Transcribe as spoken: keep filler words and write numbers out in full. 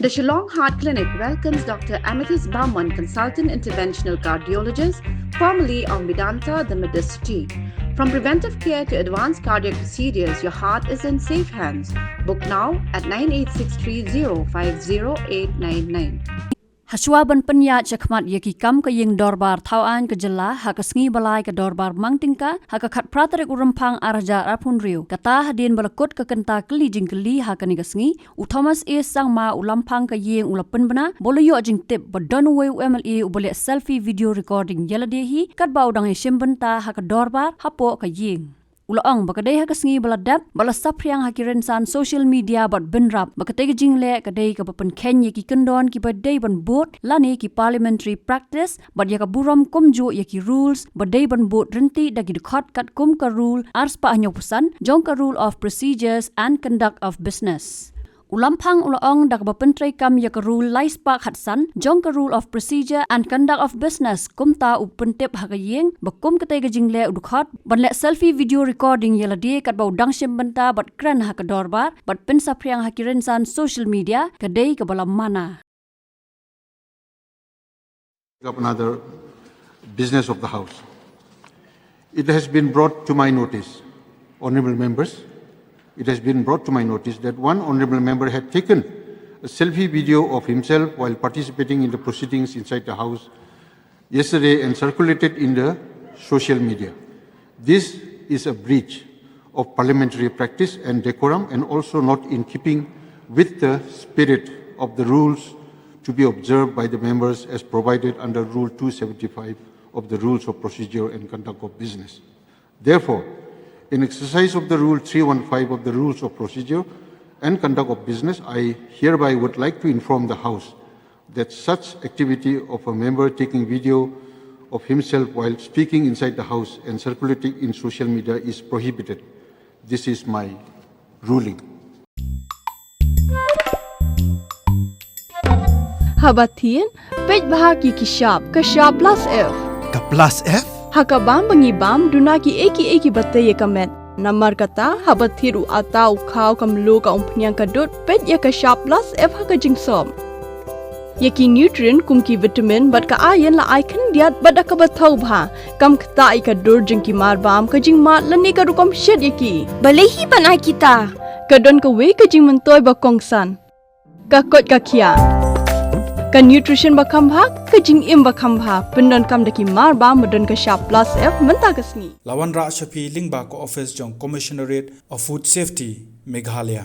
The Shillong Heart Clinic welcomes Doctor Amethyst Barman, Consultant Interventional Cardiologist, formerly of Medanta, the Medicity. From preventive care to advanced cardiac procedures, your heart is in safe hands. Book now at nine eight six three zero five zero eight nine nine. Hashwa ban pynïaid shakhmat ïa ki kam ka ïing dorbar thaw aiñ ka jylla ha ka sngi ba lai ka dorbar mang tyngka ha ka khatphra tarik u Rymphang arhajar arphew hynriew. Kata hadien ba la kut ka kynta kylli jingkylli ha kane ka sngi, u Thomas A Sangma u lamphang ka ïing u la pynbna ba u la ïoh jingtip ba don uwei u M L A uba leh selfie video recording ïa lade hi katba u dang ïashim bynta ha ka dorbar hapoh ka ïing. U la ong ba ka dei ha ka sngi ba la dep ba la saphriang ha ki rynsan social media bad bynrap ba katei ka jingleh ka dei kaba pynkheiñ ïa ki kyndon kiba dei ban bud lane ki parliamentary practice bad ïa ka burom kumjuh ïa ki rules ba dei ban bud ryntih da ki dkhot katkum ka rule arspah hynñiewphew san jong ka Rule of Procedures and Conduct of Business. U lamphang u la ong da kaba pyntreikam ïa ka rule laispah khatsan jong ka Rule of Procedure and Conduct of Business, kumta u pyntip ha ka ïing ba kum katei ka jingleh u dkhot ban leh selfie video recording ïa lade katba u dang shim bynta bad kren ha ka dorbar bad pynsaphriang ha ki rynsan social media ka dei kaba la mana. Up another business of the House. It has been brought to my notice, honorable members, it has been brought to my notice that one honorable member had taken a selfie video of himself while participating in the proceedings inside the House yesterday and circulated in the social media. This is a breach of parliamentary practice and decorum and also not in keeping with the spirit of the rules to be observed by the members as provided under Rule two seventy-five of the Rules of Procedure and Conduct of Business. Therefore, in exercise of the Rule three one five of the Rules of Procedure and Conduct of Business, I hereby would like to inform the House that such activity of a member taking video of himself while speaking inside the House and circulating in social media is prohibited. This is my ruling. Haba thied, peit bha ki ki shap, ka shap plus F. Ka plus F? Ha ka bam ba ngi bam, duna ki ei ki ei kiba tei ïa ka met. Namar kata, haba thied u atta u khaw ka mluh ka umphniang ka dud, peit ïa ka shap plus F ha ka jingsop. Ïa ki nutrient kum ki vitamin bad ka iron la ai khyndiat bad da kaba thaw bha. Kam ktah ïa ka dur jong ki mar bam, ka jingmad lane ka rukom shet ïa ki. Balei hi ban ai kita? Ka don kawei ka jingmyntoi ba kongsan. Ka koit ka khiah. Ka nutrition ba kham bha, ka jingim ba kham bha, pyndonkam da ki mar bam ba don ka shap plus F mynta ka sngi. La wanrah sha phi lyngba ka ophis jong Commissionerate of Food Safety, Meghalaya.